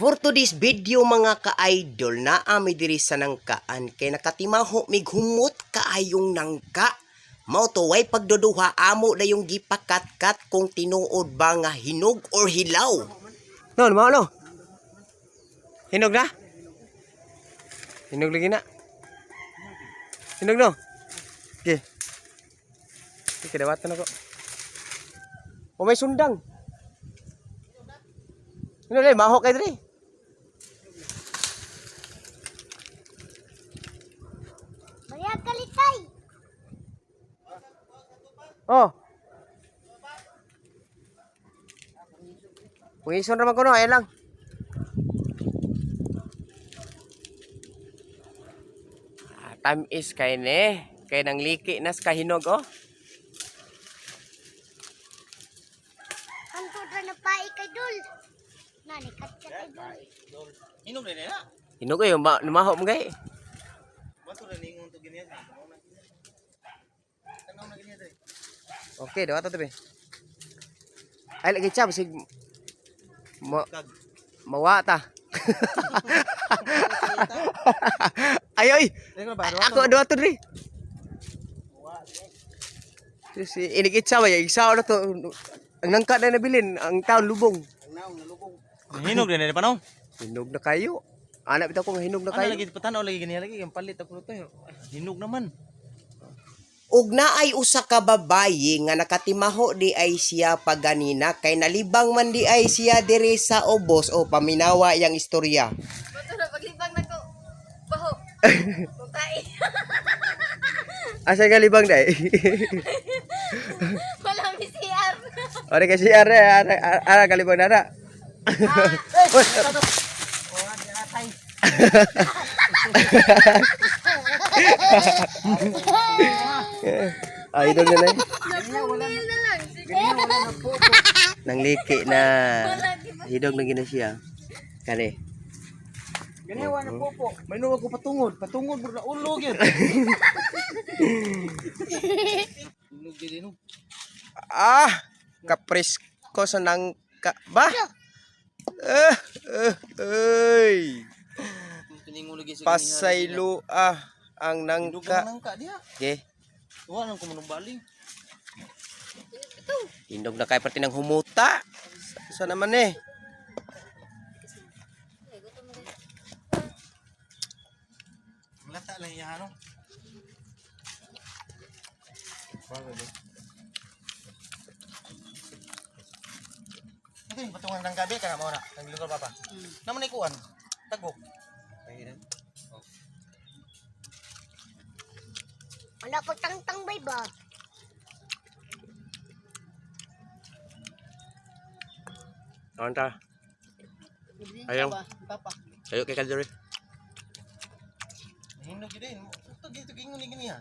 For today's video, mga ka-idol, naa mi diri sa nangkaan kay nakatimaho mig humot kaayong nangka. Mao to, way pagduduha, amo na yung gipakatkat kung tinuod ba nga hinog or hilaw. No, mao no. Hinog na? Hinog lagi na. Hinog no? Okay. Okay, dawatan ako. O may sundang. Hinog na, maho kay diri. Bayag kalitay. Oh. Pungison raman ko no, ayan lang. Ah, time is kay ne. Kay nang liki nas kahinog oh. Hantod ra na pai kay dul. Nani kat kay dul. Hinog na nila. Hinog ay ma maho mo gay. Bato na ningon to ganyan. Tanaw na ganyan dre. Okay, dawa to be. Ay lagi siya basig ma Kag. mawa ta. Ay oy. Dre ba? Ako dawa to dre. Si inig itsa ba igsa na to. Ang nangka na nabilin, ang taon lubong. Hinog na nila pa no. Hinog na kayo. Anak bitaw ko nga hinog na Ano kayo. lagi patanaw lagi ganyan lagi ang palit ako to. Hinog naman. Ug naay usa ka babayi nga nakatimaho di ay siya paganina kay nalibang man di ay siya diri sa ubos o paminawa yang istorya. Bato na paglibang na ko. Baho. Bukay. Asa ka libang dai? Wala mi CR. Ore kasi ara ara ara kalibang nara. Ay, idol na na. Napungil na lang. Sige. Nangliki na. Hidog na gina siya. Kani. Ganyan wala popo. May nuwag ko patungod, patungod bro na ulo gyud. Hinog gyud hinog. Ah, kapresko sa nangka ba? Eh, eh, ay. Tiningon lagi sa Pasaylo ah ang Hinog nangka. ang nangka diha. Okay. Wa nang kumunumbali. Hinog na kay parte ng humuta. Sa naman eh. Lata lang iya no. Ito yung patungan ng gabi ka na mo na. Nang lingkod papa. Naman ay kuan. Tagok. Wala ko tangtang bay ba? Ano ta? Ayaw. Ayo kay Kadri. Hinog gyud din. Ito gito gingon ni gini ha.